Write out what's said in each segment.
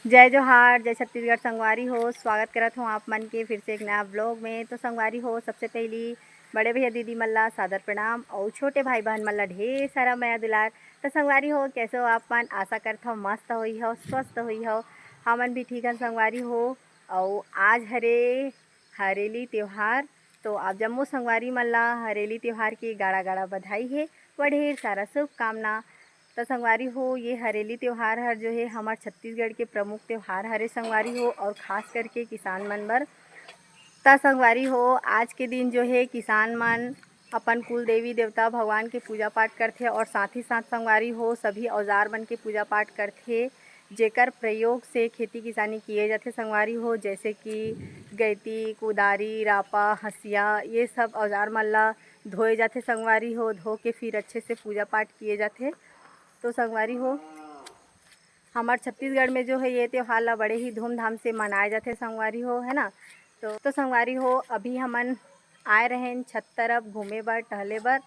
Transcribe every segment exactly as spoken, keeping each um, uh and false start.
जय जोहार, जय छत्तीसगढ़ संगवारी हो। स्वागत करत हूँ आप मन के फिर से एक नया ब्लॉग में। तो संगवारी हो, सबसे पहली बड़े भैया दीदी मन ला सादर प्रणाम और छोटे भाई बहन मन ला ढेर सारा मया दुलार। तो संगवारी हो, कैसे हो आप मन? आशा करत हव मस्त होई हो, स्वस्थ होई हो। हमन भी ठीक हन संगवारी हो। और आज हरे हरेली त्योहार, तो आप जम्मो संगवारी मन ला हरेली त्योहार के गाड़ा गाड़ा बधाई हे व ढेर सारा शुभकामना। त संगवारी हो, ये हरेली त्योहार हर जो हे हमर छत्तीसगढ़ के प्रमुख त्योहार हरे संगवारी हो, और खास करके किसान मन बर। त संगवारी हो, आज के दिन जो हे किसान मन अपन कुल देवी देवता भगवान के पूजा पाठ करथे, और साथ ही साथ संगवारी हो सभी औजार मन के पूजा पाठ करथे, जेकर प्रयोग से खेती किसानी किए जाथे संगवारी हो, जैसे कि गैती, कुदारी, रापा, हंसिया, ये सब औजार मन ला धोए जाथे संगवारी हो। धो के फिर अच्छे से पूजा पाठ किए जाथे। तो संगवारी हो, हमर छत्तीसगढ़ में जो है ये त्योहार ला बड़े ही धूमधाम से मनाए जाथे संगवारी हो, है ना। तो तो संगवारी हो, अभी हमन आए रहेन छत तरफ घूमे बर, टहले बर,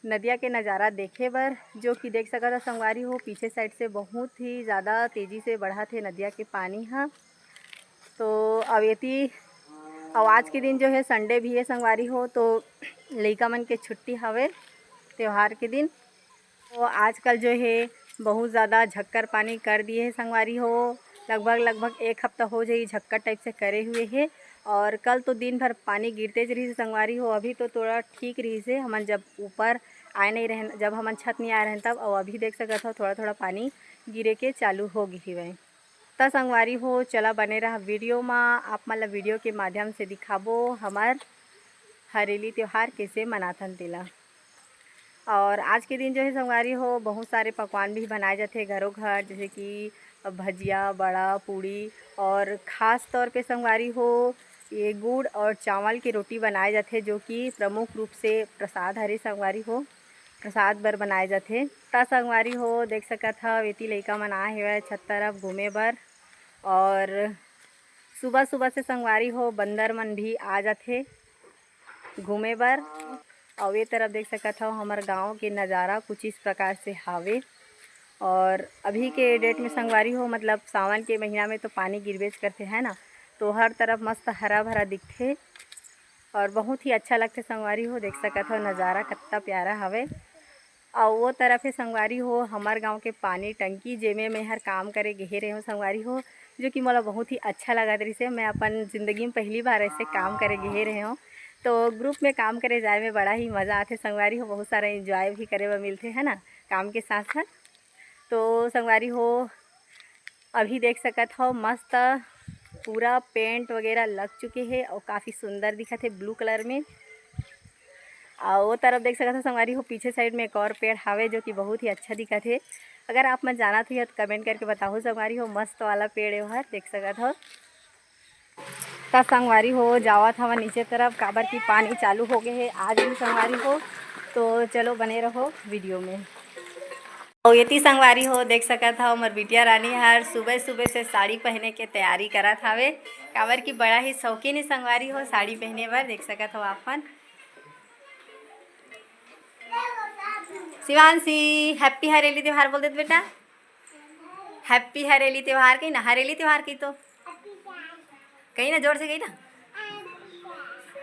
नदिया के नज़ारा देखे बर, जो कि देख सकत हो संगवारी हो, पीछे साइड से बहुत ही ज़्यादा तेज़ी से बढ़त हे नदिया के पानी ह। तो अब एती, अब आज के दिन जो है संडे भी है संगवारी हो, तो लइका मन के छुट्टी हवे त्योहार के दिन। तो आजकल जो है बहुत ज़्यादा झक्कर पानी कर दिए है संगवारी हो, लगभग लगभग एक हफ्ता हो जाई झक्कर टाइप से करे हुए है। और कल तो दिन भर पानी गिरते ज रही संगवारी हो, अभी तो थोड़ा ठीक रही से, हमन जब ऊपर आए नहीं रहन, जब हमन छत नहीं आए रहन तब, और अभी देख सकत हो थोड़ा थोड़ा पानी गिरे के चालू हो गई हवय। त संगवारी हो, चला बने रहा वीडियो मा, आप मन ला वीडियो के माध्यम से दिखाबो हमर हरेली त्योहार कैसे मनाथन तेला। और आज के दिन जो है संगवारी हो, बहुत सारे पकवान भी बनाए जाथे घरों घर, जैसे कि भजिया, बड़ा, पूड़ी, और खास तौर पे संगवारी हो, ये गुड़ और चावल की रोटी बनाए जाथे, जो कि प्रमुख रूप से प्रसाद हरे संगवारी हो, प्रसाद बर बनाए जाथे। त संगवारी हो, देख सकत हव, एती लइका मन आए हेवय छत तरफ घूमे बर, और सुबह सुबह से संगवारी हो बंदर मन भी आ जाथे घूमे बर। और ये तरफ देख सकत हव, हमर गांव के नज़ारा कुछ इस प्रकार से हावे। और अभी के डेट में संगवारी हो, मतलब सावन के महीना में तो पानी गिरबेच करथे, है ना, तो हर तरफ मस्त हरा भरा दिखथे और बहुत ही अच्छा लगथे संगवारी हो। देख सकत हव नज़ारा कत्ता प्यारा हवे। अउ वो तरफ हे संगवारी हो हमर गांव के पानी टंकी, जेमे मैं हर काम करे गेहे रहे हूँ संगवारी हो, जो कि मोला बहुत ही अच्छा लगत रहिसे। मैं अपन जिंदगी में पहली बार ऐसे काम करे गेहे रहे हूँ। तो ग्रुप में काम करे जाए में बड़ा ही मज़ा आथे संगवारी हो, बहुत सारा एंजॉय भी करे बर मिलथे, है ना, काम के साथ साथ। तो संगवारी हो, अभी देख सकत हव मस्त पूरा पेंट वगैरह लग चुके हे और काफ़ी सुंदर दिखत हे ब्लू कलर में। और वो तरफ देख सकत हव संगवारी हो, पीछे साइड में एक और पेड़ हावे जो कि बहुत ही अच्छा दिखत हे। अगर आप मन जानत हो तो कमेंट करके बताओ संगवारी हो, मस्त वाला पेड़ हे ओहर, देख सकत हव। त संगवारी हो, जावत हवा नीचे तरफ, काबर की पानी चालू हो गए हे आज भी संगवारी हो। तो चलो बने रहो वीडियो में। अउ एती संगवारी हो, देख सकत हव, मोर बिटिया रानी हर सुबह सुबह से साड़ी पहने के तैयारी करत हावे, काबर की बड़ा ही शौकीन हे संगवारी हो साड़ी पहने बर। देख सकत हव आप मन। शिवांशी, हैप्पी हरेली त्योहार बोल देत बेटा। हैप्पी हरेली त्योहार कही ना, हरेली त्योहार कही तो कही ना, जोर से कही ना।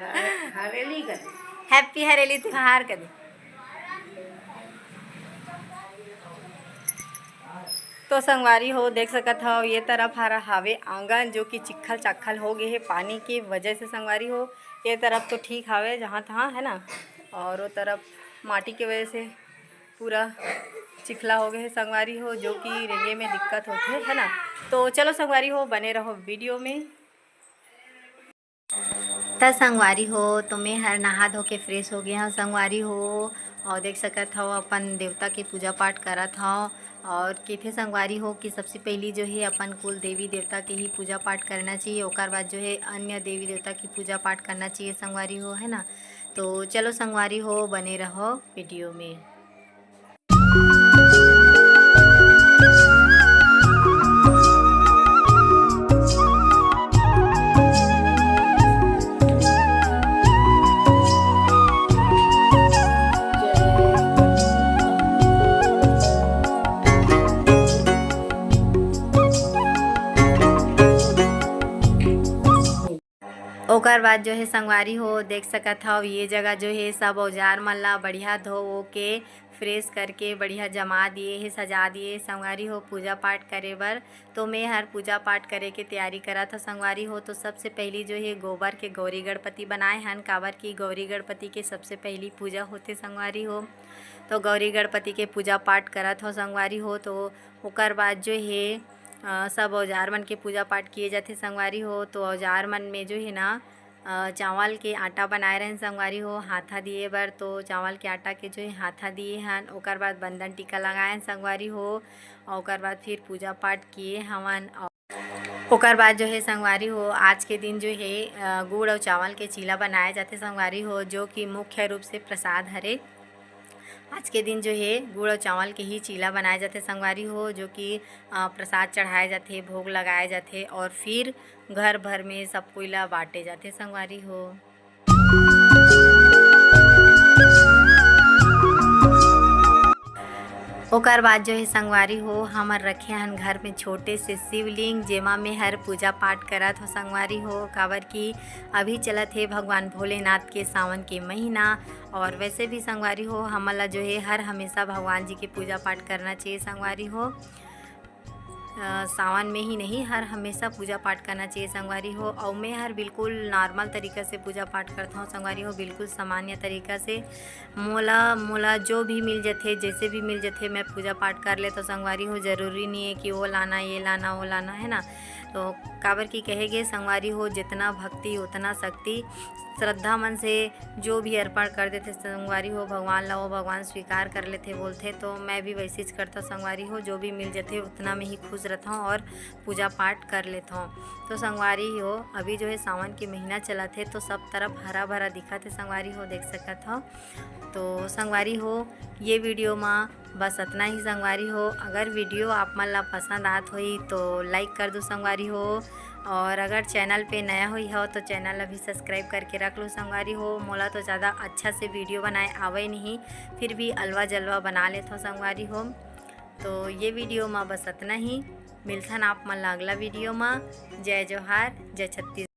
हरे-, हरेली कर। हैप्पी हरेली त्योहार कर दे। तो संगवारी हो, देख सकत हव, ये तरफ हरा हावे आंगन, जो कि चिक्खल चाक्खल हो गए हे पानी के वजह से संगवारी हो। ये तरफ तो ठीक हावे जहाँ तहाँ, है ना, और वो तरफ माटी के वजह से पूरा चिखला हो गए हे संगवारी हो, जो कि रेंगे में दिक्कत होथे, है ना। तो चलो संगवारी हो, बने रहो वीडियो में। त संगवारी हो, तो मैं हर नहा धो के फ्रेश हो गए हव संगवारी हो, और देख सकत हव अपन देवता के पूजा पाठ करत हव। और कथे संगवारी हो कि सबसे पहली जो है अपन कुल देवी देवता के ही पूजा पाठ करना चाहिए, ओकर बाद जो है अन्य देवी देवता की पूजा पाठ करना चाहिए संगवारी हो, है ना। तो चलो संगवारी हो, बने रहो वीडियो में। ओकर बाद जो हे संगवारी हो, देख सकत हव, ये जगह जो हे सब औजार मन ला बढ़िया धो वो के फ्रेश करके बढ़िया जमा दिए हे, सजा दिए हे संगवारी हो, पूजा पाठ करे बर। तो मैं हर पूजा पाठ करे के तैयारी करत हव संगवारी हो। तो सबसे पहली जो हे गोबर के गौरी गणपति बनाए हन, काबर कि गौरी गणपति के सबसे पहली पूजा होथे संगवारी हो। तो गौरी गणपति के पूजा पाठ करत हव संगवारी हो। तो ओकर बाद जो हे अ, सब औजार मन के पूजा पाठ किए जाथे संगवारी हो। तो औजार मन में जो हे ना अ, चावल के आटा बनाए रहन संगवारी हो, हाथा दिए बर। तो चावल के आटा के जो हे हाथा दिए हन, ओकर बाद बंदन टीका लगाए हन संगवारी हो, और ओकर बाद फिर पूजा पाठ किए हवन। और ओकर बाद जो हे संगवारी हो, आज के दिन जो हे अ, गुड़ और चावल के चीला बनाए जाथे संगवारी हो, जो कि मुख्य रूप से प्रसाद हरे। आज के दिन जो हे गुड़ और चावल के ही चीला बनाए जाथे संगवारी हो, जो कि अ, प्रसाद चढ़ाए जाथे, भोग लगाए जाथे और फिर घर भर में सब कोई ला बांटे जाथे संगवारी हो। ओकर बाद जो हे संगवारी हो, हमर रखे हन घर में छोटे से शिवलिंग, जेमा में हर पूजा पाठ करत हो संगवारी हो, काबर कि अभी चलत हे भगवान भोलेनाथ के सावन के महीना। और वैसे भी संगवारी हो, हमन ला जो हे हर हमेशा भगवान जी के पूजा पाठ करना चाहिए संगवारी हो। अ, सावन में ही नहीं, हर हमेशा पूजा पाठ करना चाहिए संगवारी हो। और मैं हर बिल्कुल नॉर्मल तरीका से पूजा पाठ करता हूँ संगवारी हो, बिल्कुल सामान्य तरीका से। मोला मोला जो भी मिल जथे, जैसे भी मिल जथे, मैं पूजा पाठ कर लेता हूँ संगवारी हो। जरूरी नहीं है कि वो लाना, ये लाना, वो लाना, है ना। तो काबर की कहे गे संगवारी हो, जितना भक्ति उतना शक्ति। श्रद्धा मन से जो भी अर्पण कर देथे संगवारी हो भगवान ला, वो भगवान स्वीकार कर लेथे बोलथे। तो मैं भी वैसे ही करता संगवारी हो, जो भी मिल जथे उतना में ही खुश रहता हूँ और पूजा पाठ कर लेता हूँ। तो संगवारी हो, अभी जो है सावन के महीना चलत हे, तो सब तरफ हरा भरा दिखत हे संगवारी हो, देख सकत हो। तो संगवारी हो, ये वीडियो मा बस अतना ही संगवारी हो। अगर वीडियो आप मन ला पसंद आत होई तो लाइक कर दो संगवारी हो, और अगर चैनल पे नया होई हो तो चैनल अभी सब्सक्राइब करके रख लो संगवारी हो। मोला तो ज़्यादा अच्छा से वीडियो बनाए आवे नहीं, फिर भी अलवा जलवा बना लेथो संगवारी हो। तो ये वीडियो मा बस अतना ही, मिलथन आप मन ला अगला वीडियो मा। जय जोहार, जय छत्तीसगढ़।